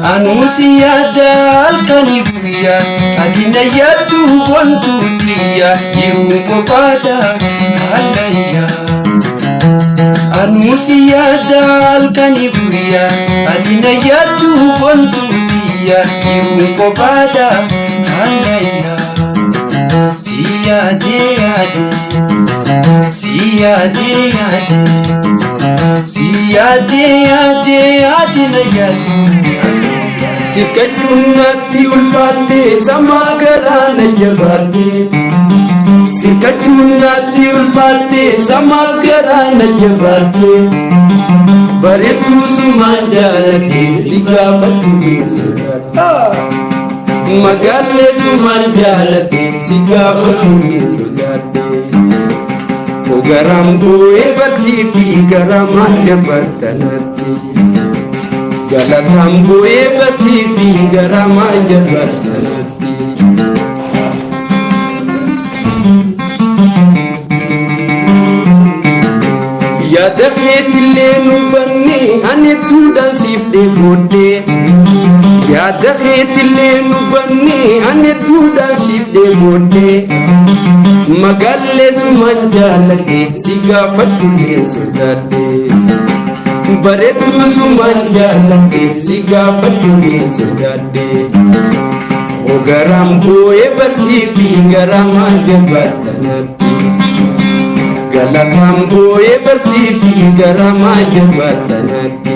Anuu si yaadda halkanii guyyaa, ati na yaaddu wantu xiyya, jiruun kophaadha hallayyaa. Anuu si yaadda halkanii guyyaa, ati na yaaddu wantu xiyya, jiruun kophaadha hallayyaa. Si yaadee yaadee, si yaadee yaadee, si yaadee yaadee, ati na yaaddu. Si kachuun natti ulfaatte, samaa garaa na jabaatte. Si kachuun natti ulfaatte, samaa garaa na jabaatte. Bareedduu sumaan jaaladhe, si gaafadhu hin sodaadhe. Magaallee sumaan jaaladhe, si gaafadhu hin sodaadhe. Garaan bu'ee barsiifi garaa maal jabaattanatti. Galataan bu'ee barsiifi garaa maal jabaattanatti. Yaada keetillee nu banne, ani duudhaan siif dheebodhee. Yaada keetillee nu banne, ani duudhaan siif dheebodhee. Magaallee sumaan jaaladhe, si gaafadhullee sodaadhe. Bareedduu sumaan jaaladhe, si gaafadhullee sodaadhe. Garaan bu'ee barsiifi garaa maal jabaattanatti. Galataan bu'ee barsiifi garaa maal jabaattanatti.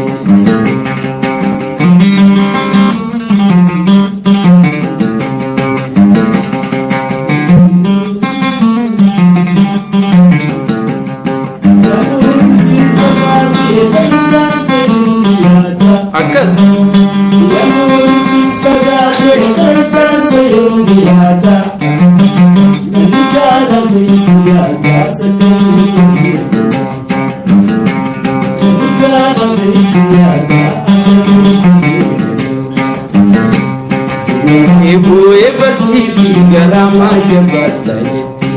Akkas. Bu'ee barsiifi garaa maal jabaatanitti.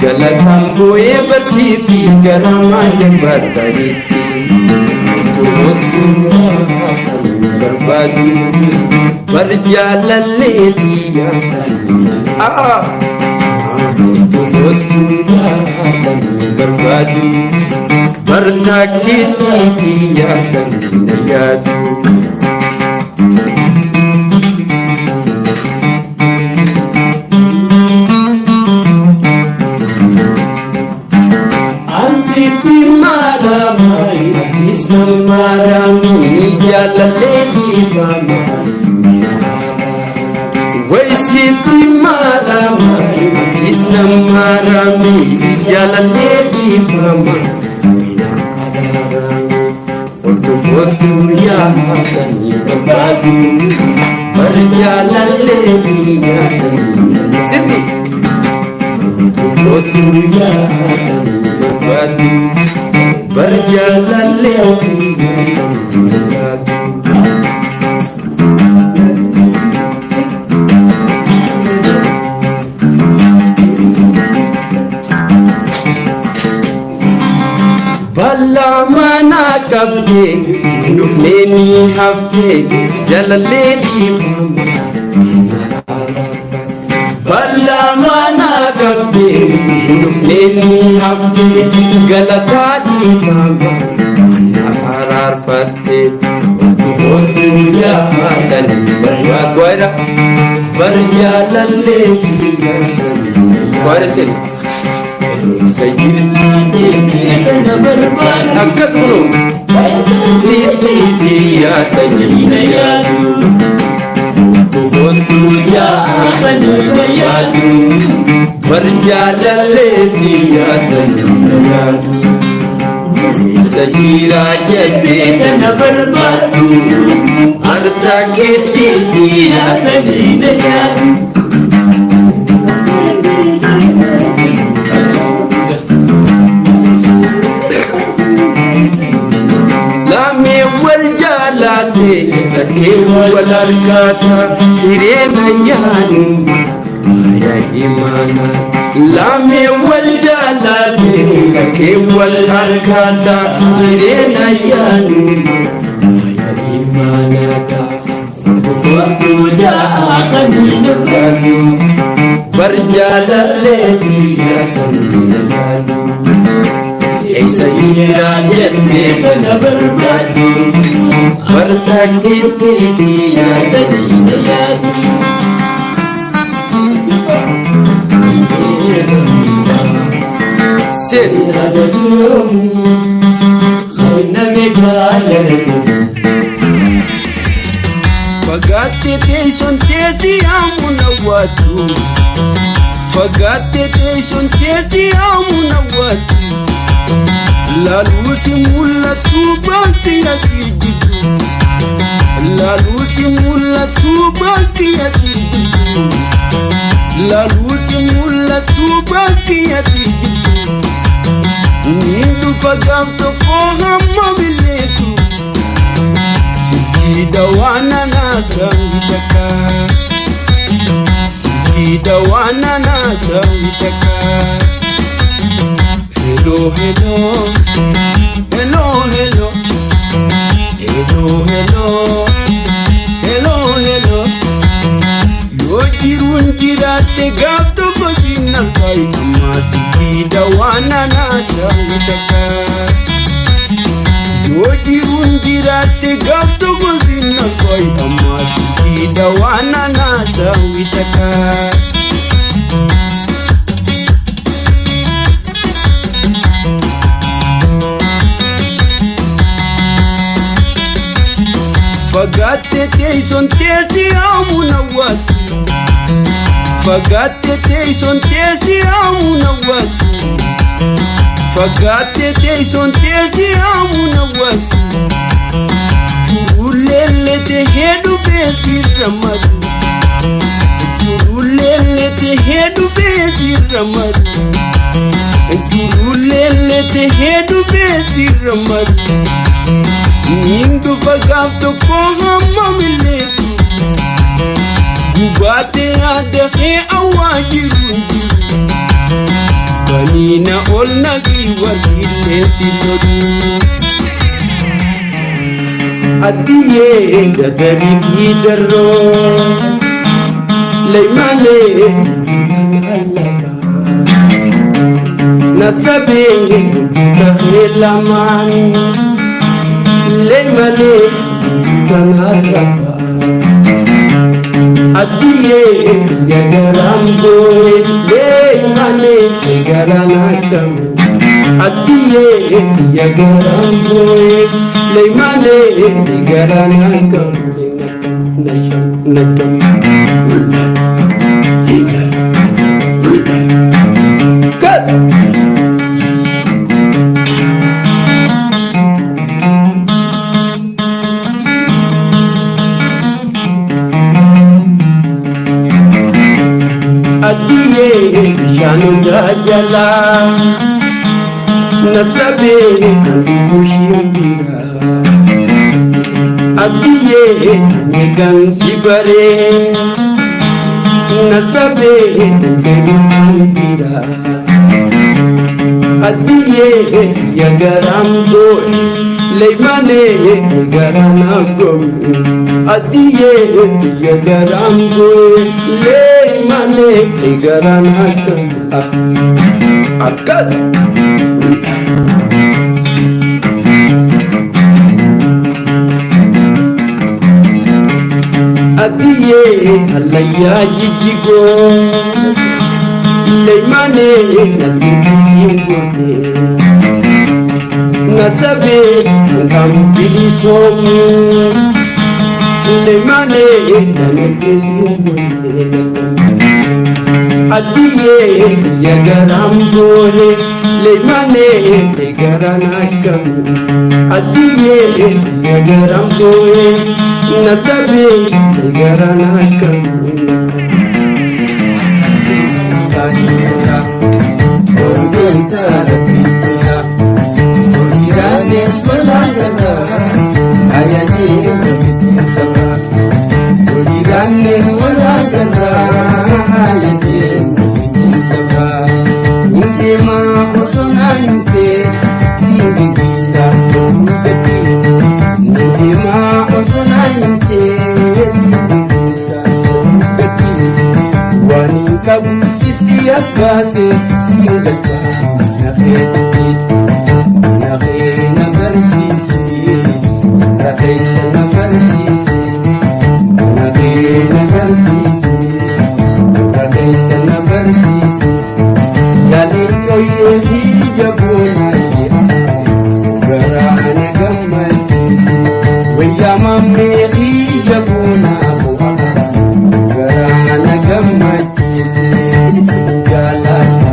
Galataan bu'ee barsiifi garaa maal jabaatanitti. Otoo barbaadu bar jaalalleetii yaadani. Otoo barbaadu bar taakkeetii yaadani na yaadu. Ansitti maadamai, atis nammaadami, jaalallee dhiifama. Wayisitti maadamai, atis nammaadami, jaalallee dhiifama. Hordofootu yaadanii barbaadu, bari jaalallee yaadanii. Sirbi. Hordofootu yaadanii barbaadu, bari jaalallee yaadanii yaadu. Bal'aa mana qabdee dhufnee ni haftee, jaalallee dhiifama. Bal'aa mana qabdee dhufnee ni haftee, galataa dhiifama. Mana araarfattee otuu yaadanii barbaadu. Bar jaalallee yaadanii. Kwaara sirri. Akkas kunoo. Tiitii yaadanii na yaadu. Otuu yaadanii na yaadu. Bar jaalalleetii yaadanii na yaadu. Isa jiraa jettee kana barbaadu. Artaa keetii yaadanii na yaadu. Lamee wal jaalate takkee wal harkaata hireen ayyaanu aya imaana. Lamee wal jaalate takkee wal harkaata hireen ayyaanu aya. Imaanaka kottu ja'a kan hin bar jaalallee biyya kan hin. Eessa jira jettee kana barbaaddu bartakkeetti biyya kan hin yaaddu. Fagaattee teessoon teessi yaamu nawwaatu. Fagaattee teessoon teessi yaamu nawwaatu. Laaluusi mul'atu baanti ati jirtu. Laaluusi mul'atu baanti ati jirtu. Laaluusi mul'atu baanti ati jirtu. Niin dhufa gaaf tokko hamma billeetu. Silkiidha waan anaasawi takka. Silkiidha waan anaasawi takka. Hello, hello, hello, hello, hello, hello, hello, hello. Yoo jiruun jiraatte gaaf tokko siin alkaayi ammaa silkiidha waan anaasawi takka. Yoo jiruun jiraatte gaaf tokko siin alkaayi ammaa silkiidha waan anaasawi takka. Fagaattee teessoon teessi yaamu nawwaatu. Fagaattee teessoon teessi yaamu nawwaatu. Fagaattee teessoon teessi yaamu nawwaatu. Turuulleellee tahee dhufee sirra madu. Turuulleellee tahee dhufee sirra madu. Turuulleellee tahee dhufee sirra madu. Niin dhufa gaaf tokko hamma milleetu. Gubaatee adda awwaa jiru jiru. Baniina ol naqii warri qilleensi lolu. Addiyee gadarii fi darroo leeymalee nasabee kafee lamaan leeymalee kanarrafa. Addiyee yagaraan booye leeymalee garaan akkamu. Addiyee yagaraan booye leeymalee garaan akkamu. Nasham nakam. Cut! Addiyee bishaan hundaa jalaa nasabee kan lubbuu bira. Addiyee ani kan si baree nasabee kan bira. Addiyee yagaraan boo'e leeymalee garaan goome. Addiyee yagaraan boo'e leeymalee garaan goome. Akkas. Addiyee hallayyaa jijjigoo leeymalee nalgisiin goote. Nasabee kan bilisoomu leeymalee nalgisiin goote. Addiyee yagaraan boole leeymalee garaan akkamu. Addiyee yagaraan booye nasabee garaan akkamu. baasee siin galchaa mana keetitti. Mana kee na barsiisi, mana keessa na barsiisi, mana kee na barsiisi, mana keessa na barsiisi. Yaalii ooyee biyya boonaa garaa na gammachiisi. Wayyaa mammee biyya boonaa bu'aa garaa na gammachiisi. Jaalladha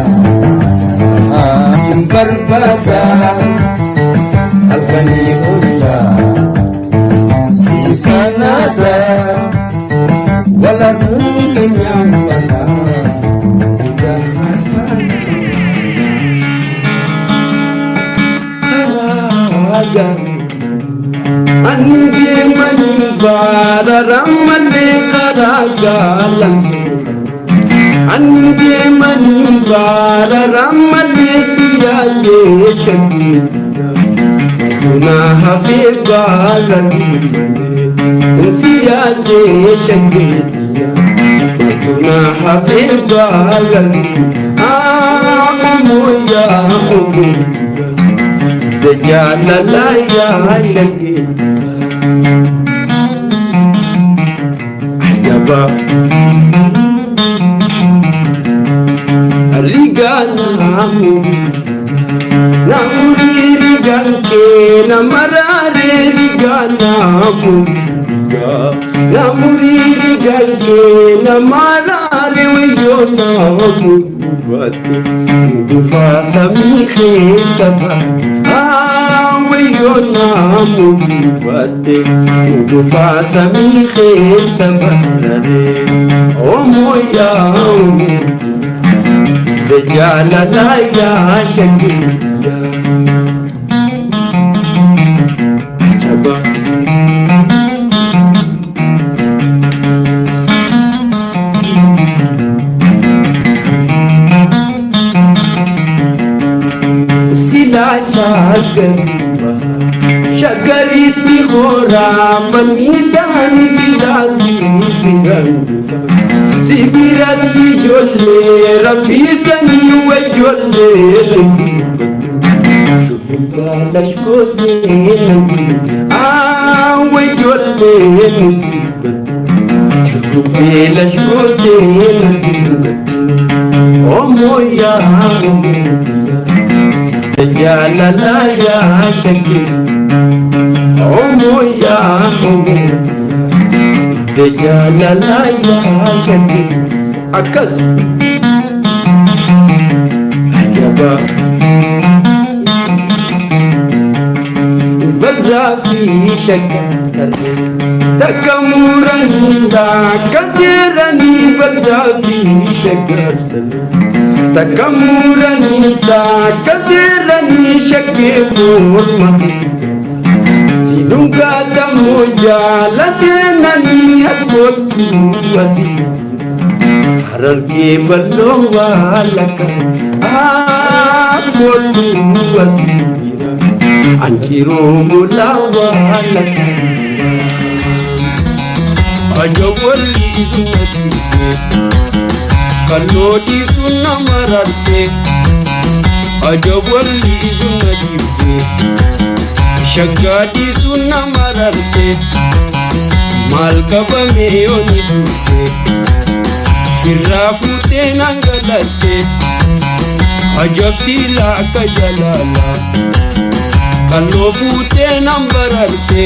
siin barbaada halkanii guyyaa si kanaada wal arguun keenyaan balaa. Ani deemanii baara malee karaa gaalan. Ani deemanii baara malee si yaadee shakkii. Tuna hafee baala malee si yaadee shakkii. Tuna hafee baala ammoo yaa omoo. Jaalala yaa shakkii. Ajaba. Rigaanamu namni rigaan kee namarare rigaanamu namni rigaan kee namarare wayyoo namu baate dhufaa samii keessa baa wayyoo namu baate dhufaa samii keessa barare omoo yaa omoo. Jaalala yaa shakkii. Ajaba. Silaa shaggarima shaggaritti horaa fannisaanii silaa sibiran sibiratti ijoollee raffiisanii wajjollee shurrubbaa lashkootee wajjollee shurrubbee lashkootee omoo yaa omoo jaalala yaa shakkii omoo yaa omoo jaalala yaa shakkii akkas ajaba. Balzaa fi shakkatarree takka muranii takka seeranii balzaa fi shakkatarree takka muranii takka seeranii shakkee morma si dhungaatamoo jaala seenanii as kottu asii Harargee bal'oo waa lakka as kottu asii Anjiroo bulaa waa lakka. Ajab walli isuma dhiise kalloo dhiisuun nama rarse. Ajab walli isuma dhiise shaggaa dhiisuun nama rarse. Maal qabame yoo ni duute firraa fuutee nan galatte. Ajab siilaa akka jalaala kalloo fuutee nan bararte.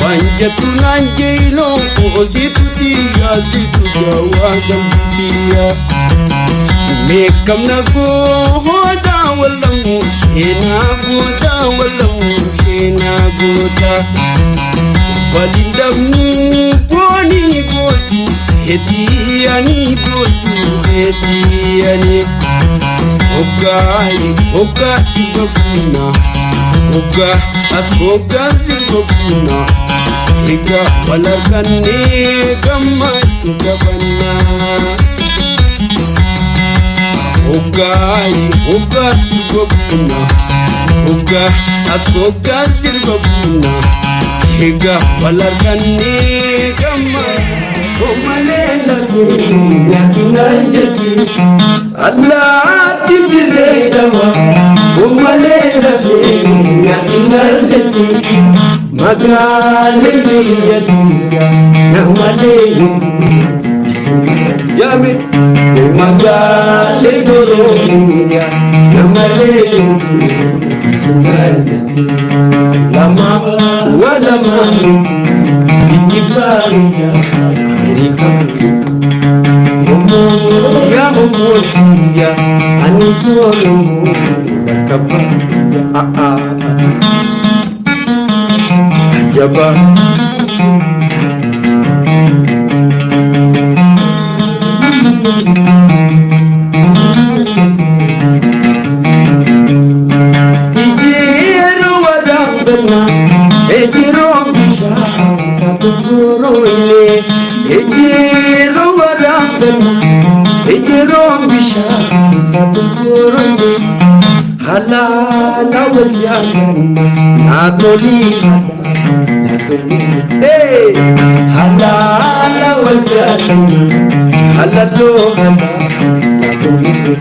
Waan jettu naan jeeloo oositu xiyyaa situ jawaa galbiyyaa. Meekamna goodaa wallamu seenaa goodaa wallamu seenaa goodaa. Waliin dhabnuu goonii gootu hediyanii gootu hediyanii. Hoggaa hoggaa sirba buunaa hoggaa as hoggaa sirba buunaa. Egaa wal argannee gammachuu qabannaa. Hoggaa hoggaa sirba buunaa hoggaa as hoggaa sirba buunaa. Egaa wal argannee gammachuu. Omalee lafee nyaati naan jetti. Allaatti birree dama. Omalee lafee nyaati naan jetti. Magaalee biyya duuba namalee Jami magaalee Oromiyaa namalee singaallatti. Lama wa lama biyyi baay'ee Ameerikaa. Yaa Oromoo ani sooromoo bakka baay'ee. Ajaba. Ijeeru waraabana, ejjeroo bishaan satukuru illee. Ijeeru waraabana, ejjeroo bishaan satukuru illee. Halaala wal yaadana, naatolii naatolii. Hey! Halaala wal yaadana, halaloo halaa naatolii.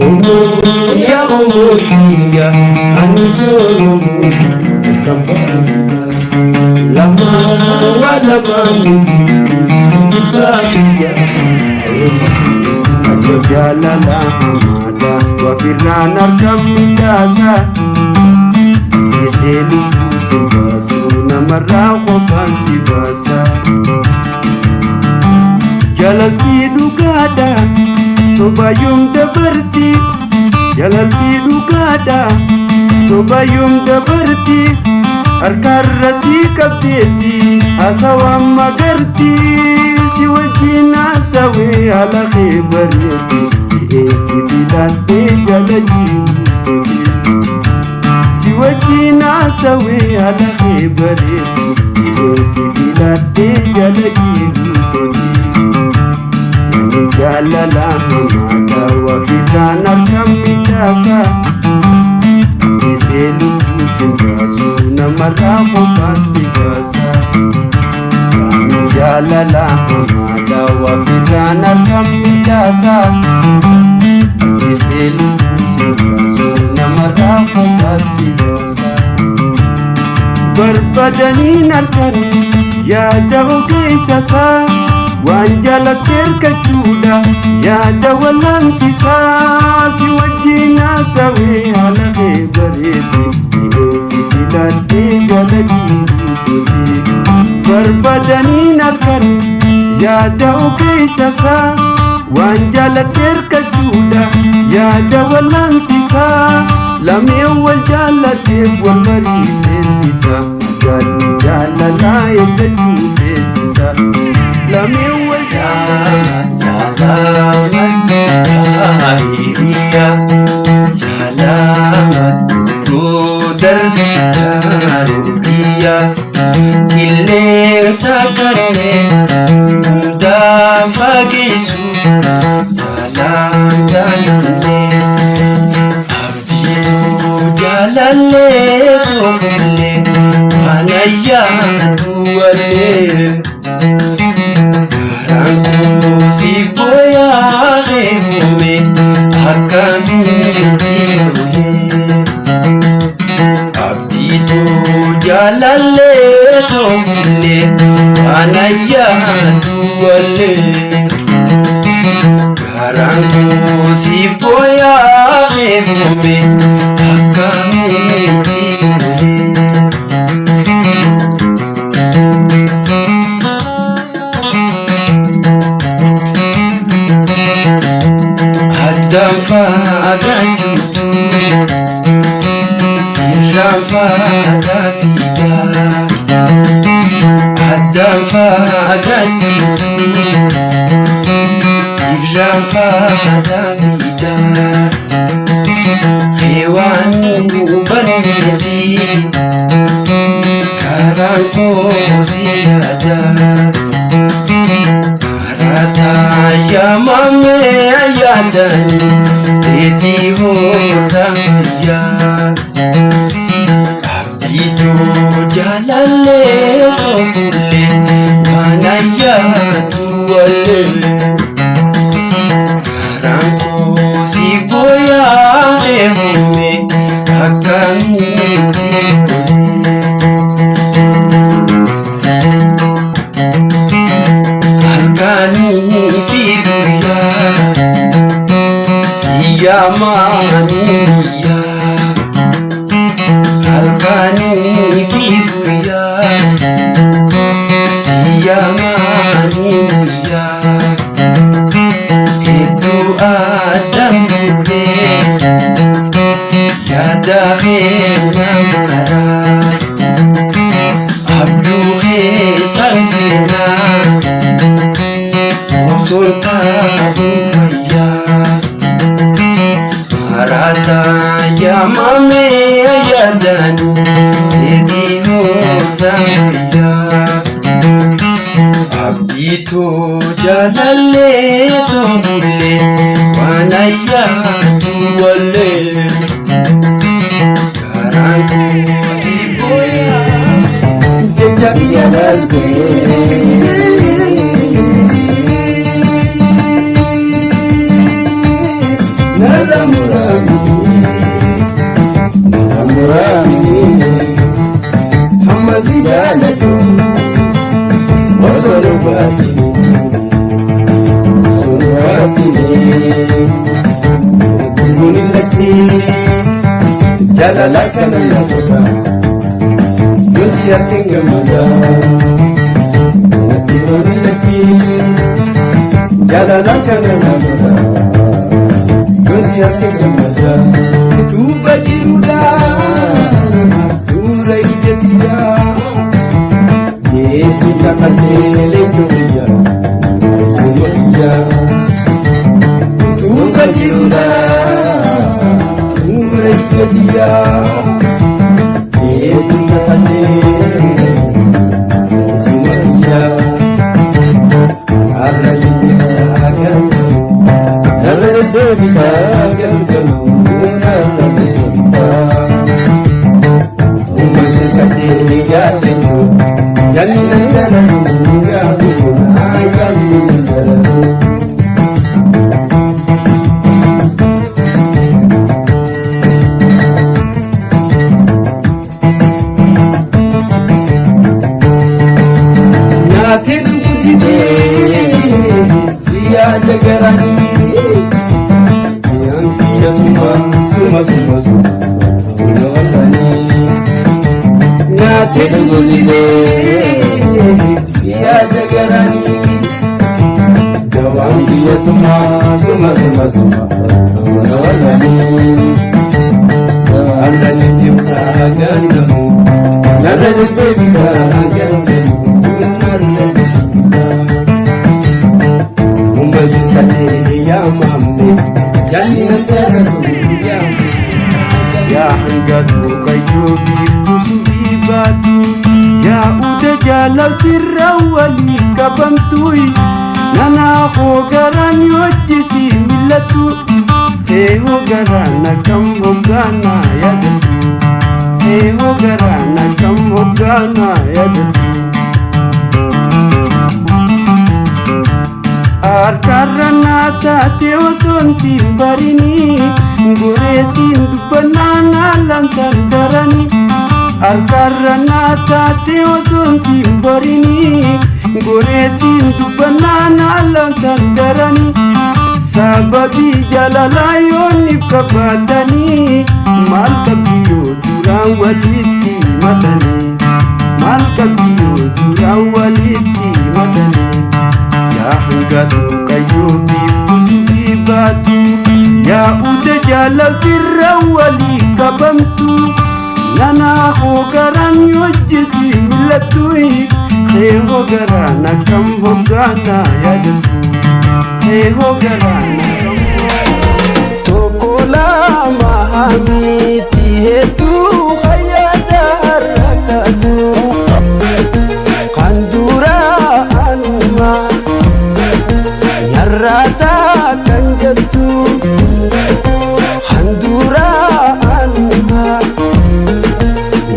Omoo yaa omoo ani sooromoo kan baay'ee. Lama wa lama miti biyya. Jaalala hamaadha wafirraan argamni taasa. Dhiisee lubbuu si baasu namarraa qofaan si baasa. Jaalaltii dhugaadha sobaayyoom dabarti. Jaalaltii dhugaadha sobaayyoom dabarti. Harkarra si qabdeetti haasawaan magarti. Si wajjin haasawee haala kee bareedu dhiyeessi filadhee jala jiruuti. Si wajjin haasawee haala kee bareedu dhiyeessi filadhee jala jiruuti. Ani jaalala hamaadha wafirraan argamni taasa. Dhiisee lubbuu si baasu namarraa qofaan si baasa. Ani jaalala hamaadha wafirraan argamni taasa. Dhiisee lubbuu si baasu namarraa qofaan si baasa. Barbaadanii argan yaada ogeessa isaa waan jaalatte hirkachuudha yaada wal'aansisaa si wajjin haasawee haala kee bareedu dhiyeessi filadhee jala jiruuti. Barbaadanii argan yaada ogeessa isaa waan jaalatte hirkachuudha yaada wal'aansisaa lameen wal jaallateef wal marii feesisa jaalli jaalalaa eeggachuu feesisa lameen wal Salamat hiriya, salamat godar rubiya, qilleensa kanneen hundaa fageessu salam jaalallee abdiituu jaalallee tokkollee waan ayyaatu wallee. Karaan koo siif booyaa heemume akkamitti oolee. Abdiituu jaalallee tokkollee waan ayyaatu wallee. Karaan koo siif booyaa heemume akkamitti oolee. Addaan fagaachuutu irraan faataa fiigaa. Addaan fagaachuutu irraan faataa fiigaa. Heewaan hubanneeti karaan koo si yaadaa. Marataa yaamamee ayyaadani teetii hoota fayyaa. Abdiituu jaalallee tokkollee waan ayyaatu. Yaamaanii guyyaa hedduu addaan buunee yaada keenya maraa abduu keessaan seenaa osoo taa'uu fayyaa maraataa yaamamee yaadanii fedhii hoodaa wayyaa. Abdiitoo jaalallee too bullee waan ayyaatu wallee garaan koo si booyaa jecha kiyya darbee. Narra muraamini, narra muraamini, hamma si jaalladhu. Osoo dhugaatini, osoo dhugaatini, kun lakki jaalala kana lafoota, yoo si harkeen gammada. Natti kun lakki jaalala kana lafoota, yoo si harkeen gammada. Tuuba jiruudhaan dura ijjatiyaa. Yeetu kakatele joya, suma iya. Tuuba jiruudha, tuura ijjatiya. Yeetu kakatele, suma iya. Arra jijjiirraa galgalu, narra deddeebitaa galgalu, narra deddeebitaa. Uumama kakatele yaadatu. Nyaatee dhuguu si yaada garanii kiyya suma suma suma suma suma wal'anii nyaatee dhuguu si yaada garanii gabaan kiyya suma suma suma suma suma wal'anii har'a jijjiirraa gangamu narra deddeebitaa gangamu narra deddeebitaa. Yaa hangatu kayyoo biiftuu subii baatu yaa uda jaalaltirra walii qabamtuuyi nanaa hoo garaan hojjisii mil'atu feehoo garaan akkam hoggaanaa yaadatu feehoo garaan akkam hoggaanaa yaadatu. Harkarra naa taate osoon siin barinii goree siin dubbannaa naa lamtan daranii. Harkarra naa taate osoon siin barinii goree siin dubbannaa naa lamtan daranii. Sababii jaalalaa yooniif qabaatanii maal qabdi yoo duraan walitti himatanii maal qabdi yoo duraan walitti himatanii. Yaa hangatu kayyoo biiftuu subii baatu yaa uda jaalaltirra walii qabamtu nanaa hoo garaan hojjisi mil'atu feehoo garaan akkam hoggaanaa yaadatu feehoo garaan akkam. Tokko lama miti hedduu hayyaata harkatu kan dura anuma narraataa kan jettu kan dura anuma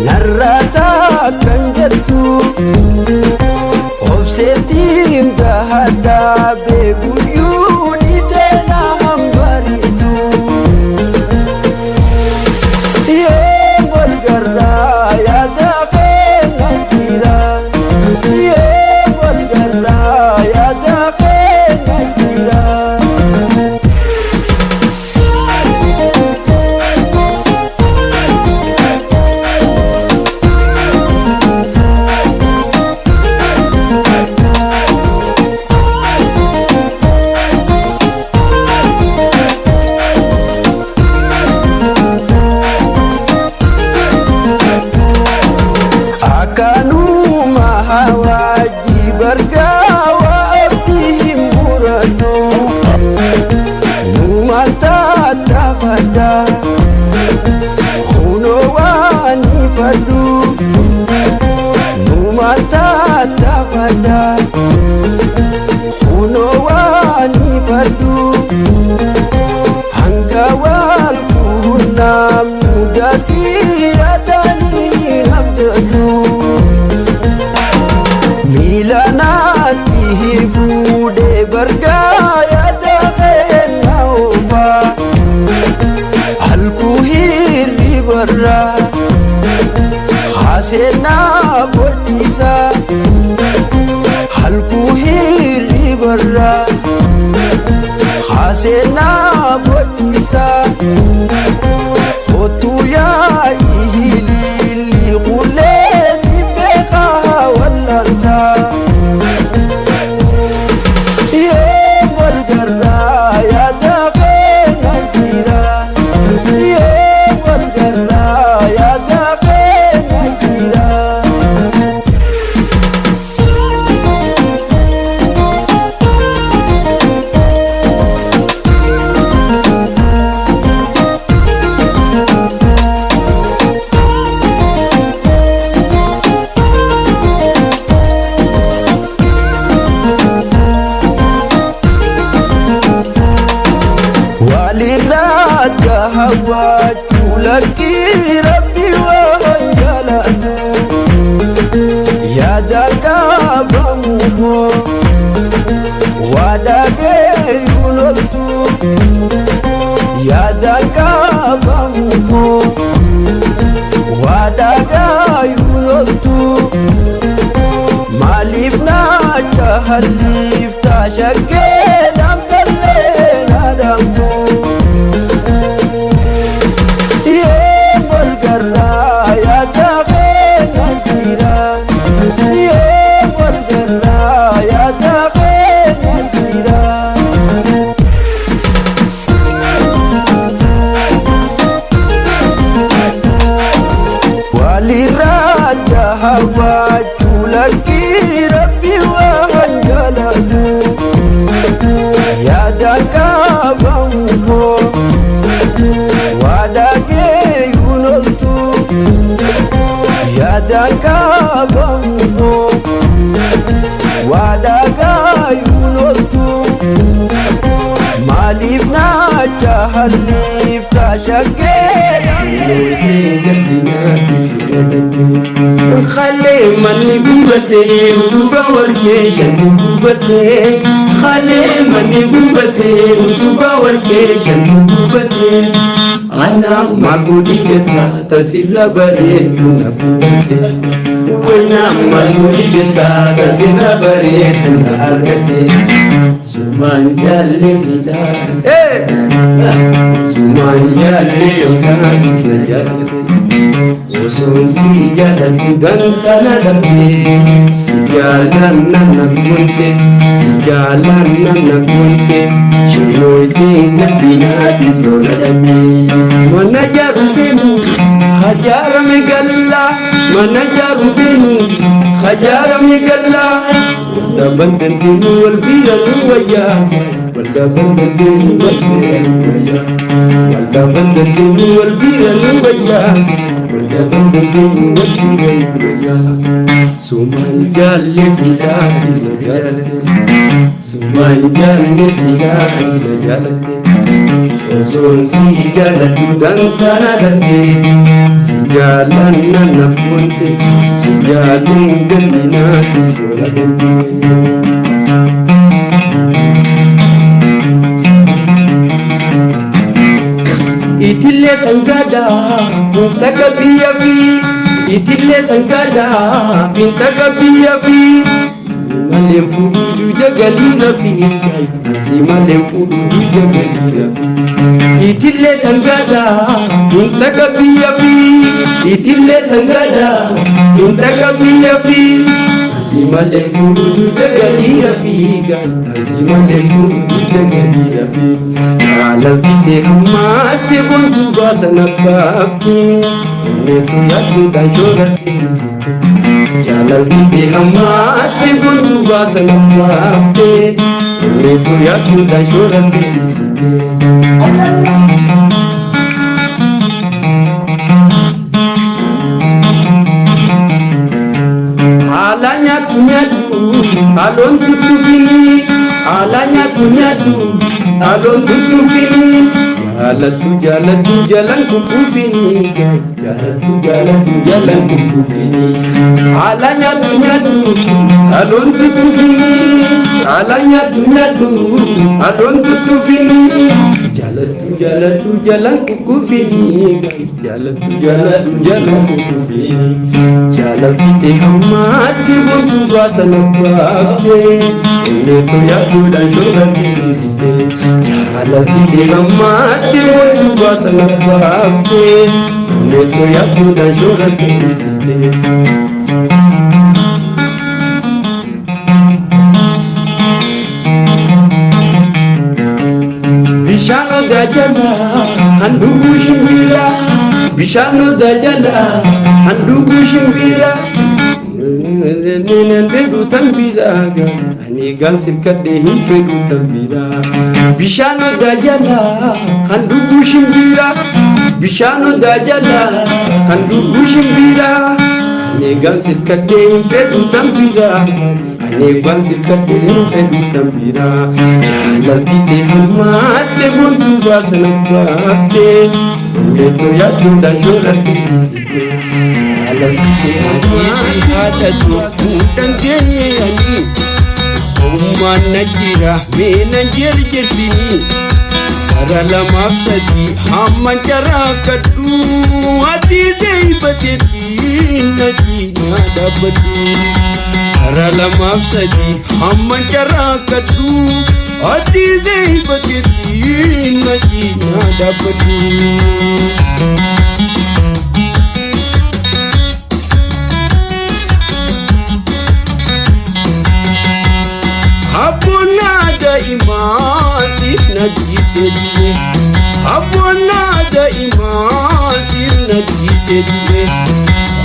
narraataa kan jettu obseetiin gahadaa beekuyyuu ni teena hambaritu. Yoo wal garraa yaada keenya jira. Yoo wal garraa yaada keenya jira. Nama hawaaji bargaa waqtii hin muratu. Numaan tattaafadha. Kunoo waan ifadhu. Numaan tattaafadha. Kunoo waan ifadhu. Hanga wal quunnamnu dasii yaadanii abdadhu. Miila naatti fuudhee bargaa yaada keenya oofaa. Halkuu hirribarraa haaseenaa bodhisaa. Halkuu hirribarraa haaseenaa bodhisaa. Kottu yaa'ii hiliilli qullee si beekaa wal'aansaa. Yoo wal garraa yaada keenya jira. Yoo wal garraa yaada keenya jira. Walirraa hawwaachuu lakkii rabbi waan jaalatu. Yaada qabamu hoo waadagee loltu. Yaada qabamu hoo waadagee loltu. Maaliif naacha halliifta shaggee dhaamsallee naadamtu. Yoo wal garraa yaada keenya jira. Yoo wal garraa yaada keenya jira. Walirraa hawwaachuu lakkii rabbi waan jaalatu. Yaada qabamu hoo waadagee loltu. Yaada qabamu hoo waadagee loltu. Maaliif naacha halliifta shaggee Khalee manni gubatee utubaa warqee shantu gubatee. Khalee manni gubatee utubaa warqee shantu gubatee. Ana maal godhi jetta tasirra bareedu na fuute. Wayna maal godhi jetta tasirra bareedu na argate. Sumaan jaalle silaate. Sumaan jaalle osaan si jaalate. Osoon si jaaladhu dantana dhabde. Si jaalanna na gonte. Si jaalanna na gonte. Shirooytiin galbinaati sola dhabde. Mana jaaru feenu hajaarame galla. Mana jaaru feenu hajaarame galla. Waldaa dandeenyu wal bira nu wayyaa. Waldaa dandeenyu wal bira nu wayyaa. Waldaa dandeenyu wal bira nu wayyaa. Waldaa dandeenyu wal bira nu wayyaa. Sumaan jaalle silaati si jaalate. Sumaan jaalle silaati si jaalate. Osoon si jaaladhu dantana dhabde. Si jaalanna na gonte. Si jaaluun galminaati sola gonte. Itillee sangaadhaa finxaqa biyya fi itillee sangaadhaa finxaqa biyya fi maleen fuudhuu duuja galii rafi si maleen fuudhuu duuja galii rafi. Itillee sangaadhaa finxaqa biyya fi itillee sangaadhaa finxaqa biyya fi si Ansi malee fuudhu dugda gadiira fiiga. Ansi malee fuudhu dugda gadiira fiiga. Jaalalti tee hammaatte bontuu baasa na baafte. Onneetu yaadduudhaan shoora teessite. Jaalalti tee hammaatte bontuu baasa na baafte. Onneetu yaadduudhaan shoora teessite. Haala nyaattu nyaadhu haloon tuttufini. Haala nyaattu nyaadhu haloon tuttufini. Jaalattu jaalattu jalan kukkufini. Jaalattu jaalattu jalan kukkufini. Haala nyaattu nyaadhu haloon tuttufini. Haala nyaattu nyaadhu haloon tuttufini. Jaalattu jaalattu jalan kukkufini. Jaalattu jaalattu jalan kukkufini. Jaalalti tee hammaatti bontuu baasa na baafte. Onneetu yaadduudhaan shoora teessite. Jaalalti tee hammaatti bontuu baasa na baafte. Onneetu yaadduudhaan shoora teessite. Bishaan odaa jalaa kan dhuguu shimbira. Bishaan odaa jalaa kan dhuguu shimbira. Nan fedhu tan biraa ani gaan sirkadhee hin fedhu tan biraa. Bishaan odaa jalaa kan dhuguu shimbira. Bishaan odaa jalaa kan dhuguu shimbira. Ani gaan sirkadhee hin fedhu tan biraa. Ani gaan sirkadhee hin fedhu tan biraa. Jaalalti tee hammaatte bontuu baasa na baafte. Onneetu yaadduudhaan shoora teessite. Jaalalti tee Isi haadhatu fuudhan geenyanii Hummaan na jira mee nan jerjersinii Bara lamaaf sadii hamman carraaqqadhu Ati zeeyibateetti na cinaa dhaabbadhu. Bara lamaaf sadii hamman carraaqqadhu Ati zeeyibateetti na cinaa dhaabbadhu. Abboonnaa daa'imaa siif na dhiisee du'e. Abboonnaa daa'imaa siif na dhiisee du'e.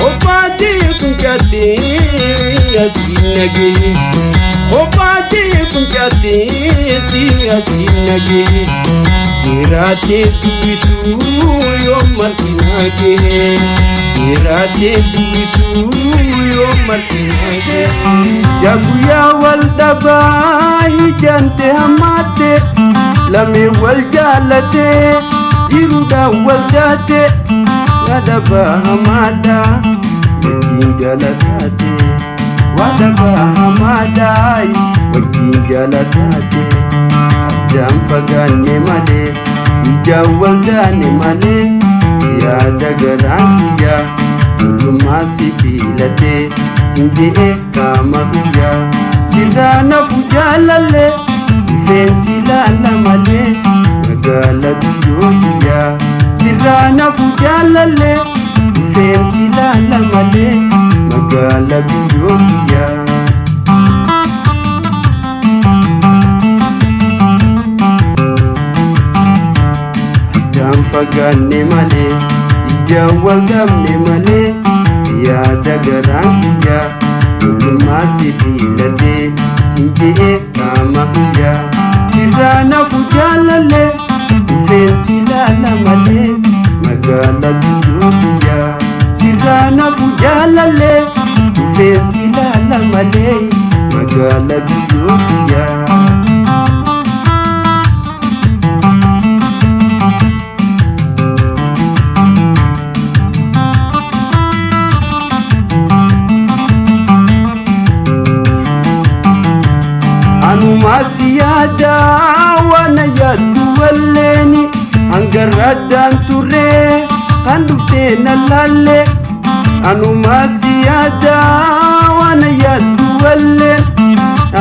Kophaatee fincaatee asiin na gahe. Kophaatee fincaatee si asiin na gahe. Jiraatee dubbisuu yoo marti na gahe. Jiraatee dubbisuu yoo marti na gahe. Yaa guyyaa wal dhabaa hijjante hammaatte lamee wal jaallate jiruudhaan wal taate yaadabaa hamaadha wajjin jaalataate waadabaa hamaadha wajjin jaalataate addaan fagaanne malee ijaan wal taane malee yaada garaan kiyyaa dullummaa si filatee sin je'ee qaama kiyyaa sirraa nafu jaalallee rifeensi laala malee magaala biyyoo kiyyaa sirraa nafu jaalallee rifeensi laala malee magaala biyyoo kiyyaa. Addaan fagaanne malee ijaan wal dhabne malee si yaada garaan kiyyaa dullummaa si filatee sin je'ee qaama kiyyaa sirraa nafu jaalallee rifeensi laala malee magaala biyyoo kiyyaa sirraa nafu jaalallee rifeensi laala malee magaala biyyoo kiyyaa. Anumaa si yaada waan yaaddu walleeni hangarra addaan turre kan dhuftee na laalle. Anumaa si yaada waan yaaddu walleen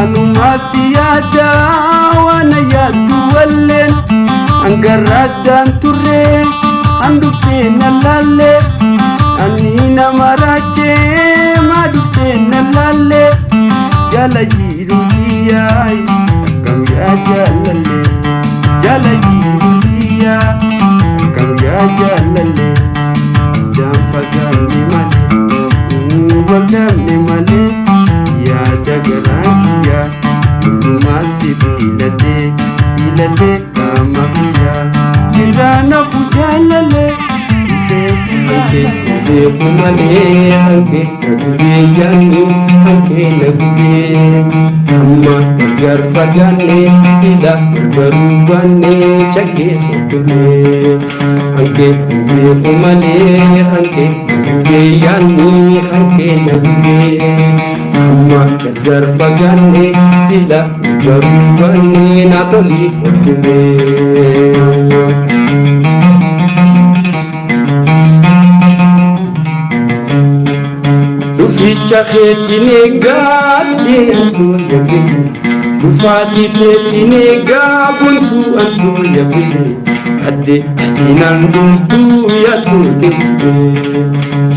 Anumaa si yaada waan yaaddu walleen hangarra addaan turre kan dhuftee na laalle. Ani nama raachee maa dhuftee na laalle. Jala jiru kiyyaa akkam yaa jaalallee, jala jiru kiyyaa akkam yaa jaalallee. Addaan fagaanne malee, wal dhabne malee, yaada garaa kiyyaa hundumaa si filadhee, filadhee qaama kiyyaa sirraa nafu jaalallee. Hanke beeku malee, hanke na gubee yaanni, hanke na gubee. Amma gargar fagaanne, sila wal baruu baanne, shakkee hordofne. Hanke beeku malee, hanke na gubee yaanni, hanke na gubee. Amma gargar fagaanne, sila wal baruu baanne, na toli hordofne. Dhuficha keetiin eeggadhee andoo yabbile, dhufaatii keetiin eegaa buntuu andoo yabbile, adde ati naan dhuftuu yaaduu xiqqee,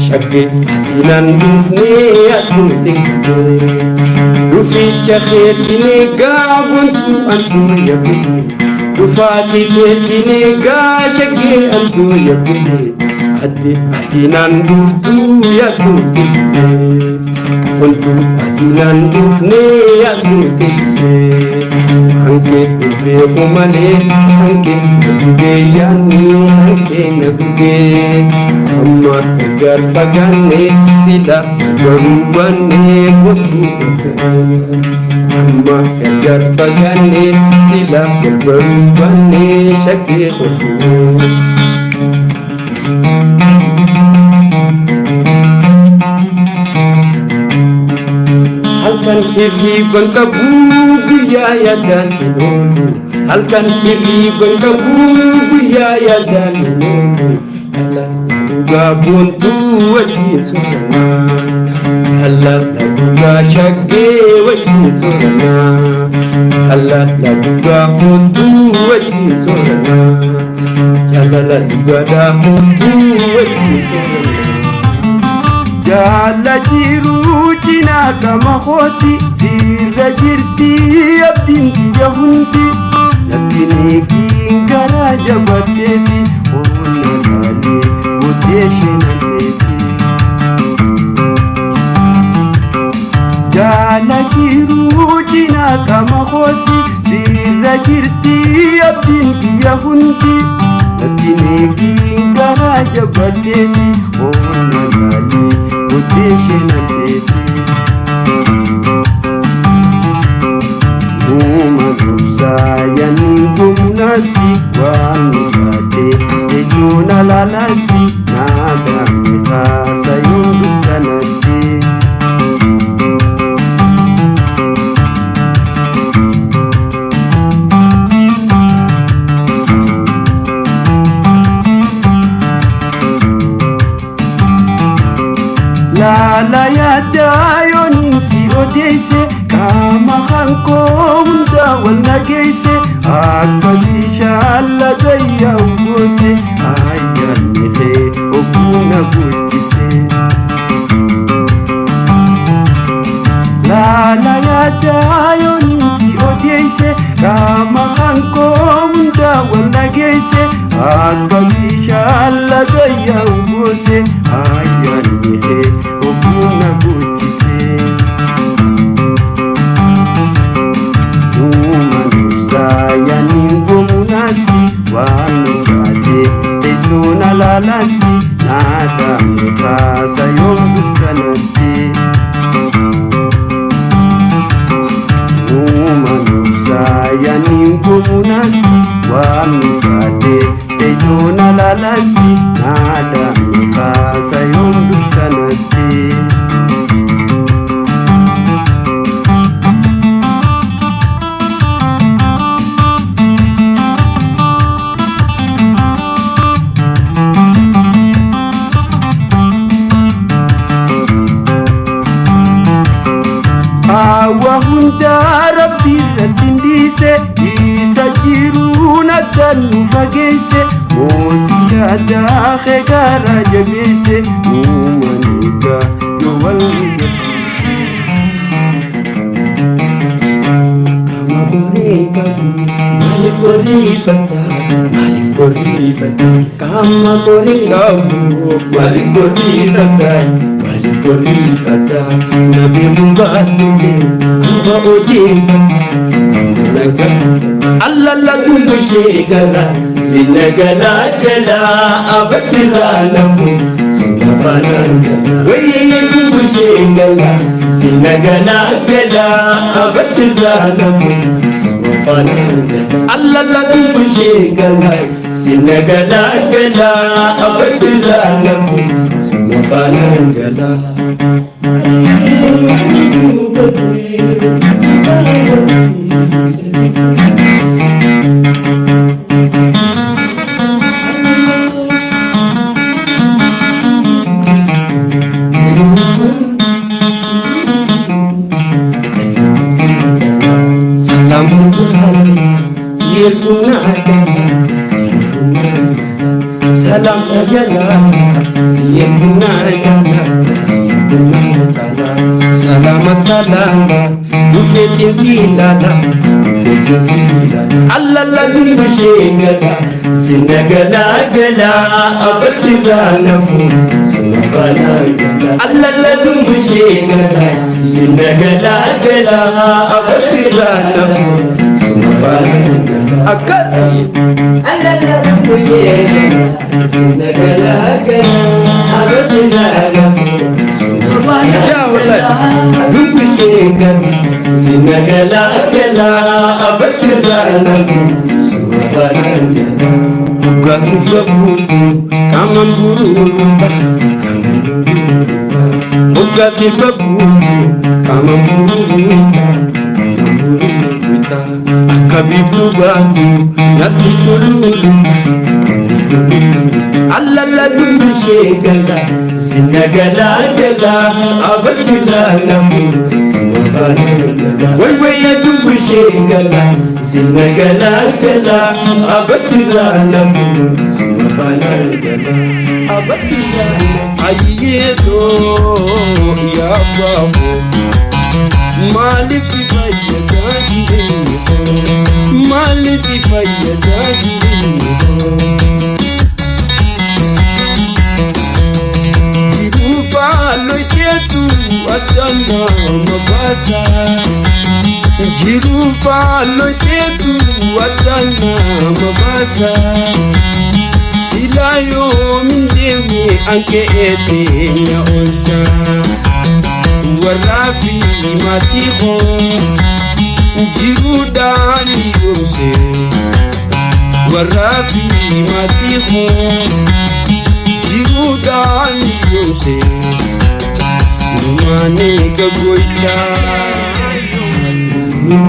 shaggee ati naan dhufnee yaaduu xiqqee. Dhuficha keetiin eegaa buntuu andoo yabbile, dhufaatii keetiin eegaa shaggee andoo yabbile, adde ati naan dhuftuu yaaduu xiqqee, wantu ati naan dhufnee yaaduu xiqqee. Hanke beeku malee, hanke na gubee yaanni, hanke na gubee. Amma gargar fagaanne, sila garuu baanne, kottu. Amma gargar fagaanne, sila garuu baanne, shakkee kottu. Halkan hirriiban qabu, guyyaa yaadaan hin oolu. Halkan hirriiban qabu, guyyaa yaadaan hin oolu. Dhala dhugaa boontuu wajjin sooranaa. Dhala dhugaa shaggee wajjin sooranaa. Dhala dhugaa hoottuu wajjin sooranaa. Jaalala dhugaadhaa hoottuu wajjin sooranaa. Jaala jiruu cinaa qama kooti, sirra jirti abdiin biyya hundi. Natti neegiin garaa jabaatteeti, onna laalee booddee shenanneeti. Jaala jiruu cinaa qama kooti, sirra jirti abdiin biyya hundi. Natti neegiin garaa jabaatteeti, onna laalee booddee shenanneeti. Uuma dursaa yaani gomnaatti waan nu taate teessoon alaalaatti naadame haasayoon dukkanatti. Laala yaaddaa yooniin si odeesse, qaama hankoo hundaa wal nageesse, akka bishaan laga yaa'u goose, ayyaanni kee ogguu na guddise. Laala yaaddaa yooniin si odeesse, qaama hankoo hundaa wal nageesse, akka bishaan laga yaa'u goose, ayyaanni kee ogguu na guddise. Uuma dursaa yaani gomunaatti waan nu taate teessoon alaalaatti naadame haasayoon dukkanatti. Uuma dursaa yaani gomunaatti waan nu taate teessoon alaalaatti naadame haasayoon dukkanatti. Hawa hundaa rabbi irratti hin dhiise, isa jiruun addaan nu fageesse, moosii yaadaa kee garaa jabeesse, uuman eegaa yoo wal nu garsiise. gorrifatta, maaliif gorrifatta, qaama qorii qabu, maaliif gorrifatta, maaliif gorrifatta, na beekuun baatullee hamba odeeffatta, na gaafata. Allalla dubbishee gala, sina galaa galaa, abasirraa nafu, suna faanaan gala. Wayyee dubbishee gala, sina galaa galaa, abasirraa nafu, suna faanaan gala. Allalla dubbishee gala, sina galaa galaa, abasirraa nafu, suna faanaan gala. Salam ሰላም ተጀላ ሲየቡና ጃላ ሲየቡና ጃላ ሰላም አታላ ዱፌቲን ሲላላ ዱፌቲን ሲላላ አላላ ዱንዱሼ ገላ ሲነገላገላ አበሲላነፉ ሲነባላገላ አላላ ዱንዱሼ ገላ ሲነገላገላ አበሲላነፉ ሲነባላገላ አካስ አላላ ዱንዱሼ ገላ ሲነገላገላ አበሲላነፉ ሲነባላገላ ዱንዱሼ ገላ ሲነገላገላ አበሲላነፉ ሲነባላገላ Dhugaasi babuutu qaamaan buruuta. Dhugaasi babuutu qaamaan buruuta. Akka biiftuu baatu natti toluudha. Allalla dubbishee gala sina galaa galaa abasirraa nafu sina faana gala. Wayyaa dubbishee gala sina galaa galaa abasirraa nafu sina faana gala. Abasirraa nafu. Ayyeetoo yaa baaboo maaliif si fayyadaa jireenyi koo maaliif si fayyadaa jireenyi koo jiruu faalloo isheetu addaan nama baasa jiruu faalloo isheetu addaan nama baasa. Silaa yoomin deemne anqe'ee teenya onsa warraa fi maatii koo jiruudhaan yoomse warraa fi maatii koo jiruudhaan yoomse numaan eega goytaa.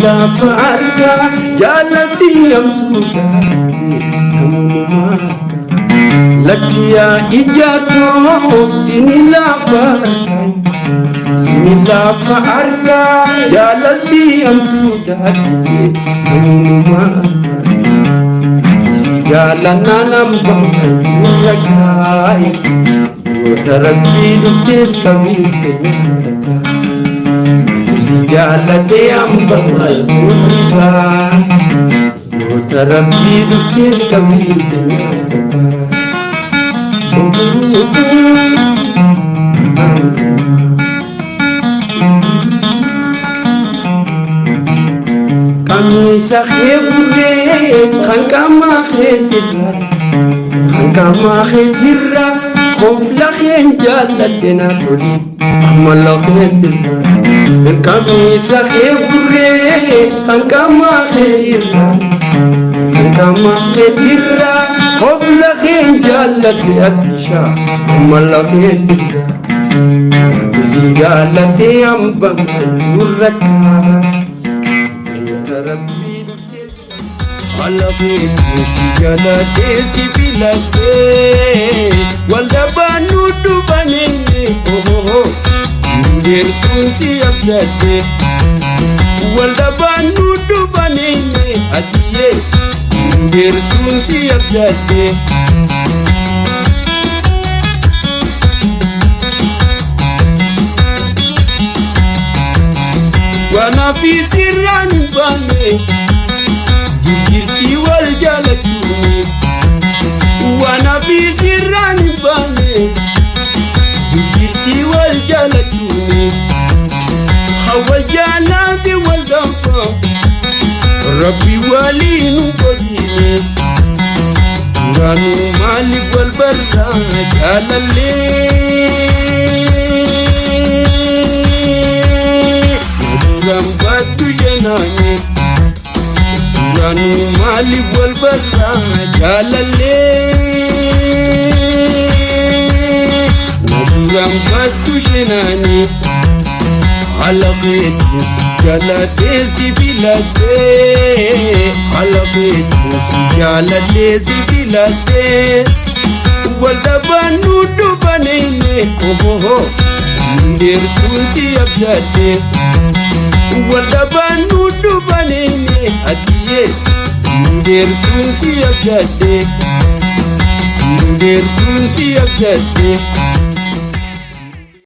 Lafa argaa jaalatti namtu namoonni lakkiyaa ijaatoo sini lafa argaa sini lafa argaa jaalatti hamtuu namoonni jaalannaan hambaa rakkaaye goota rabbii dhuftees kamii keenyas takkaa. Si jaallatee hamba maaltu goota rabbii dhuftees kamii keenyas takkaa. Qamiisa kee burree kan qaamaa keetirra kan qaamaa keetirra kofla keen jaalladhe na toli amala keetirra. Qamiisa kee burree kan qaamaa keetirra kan qaamaa keetirra kofla keen jaalladhe addisha amala keetirra. Si jaallatee hamba maaltu rakkaa. Rabbii dhuftees. Alabeetti si jaalatee si filatee waldhabaan nu dhufanee ohoho deertuun si abdattee waldhabaan nu dhufanee adiyyee deertuun si abdattee. Waan hafi sirraan hin baane. Jirtii wal jaalachuuni waan hafi sirraan hin baane jirtii wal jaalachuuni hawal jaalaati wal gaanfa rabbi waliin nu godhine duraanuu maaliif wal barraa jaalallee duraan baattu jenaani duraanuu maaliif wal barraa jaalallee duraan baattu jenaani haala keetiin si jaaladhee si filadhee haala keetiin si jaaladhee si filadhee wal dhabaan nu dhufaneene ohoho deertuun si abdaadhee wal dhabaan nu dhufaneene adiyyee deertuun si abdaadhee deertuun si abdaadhee.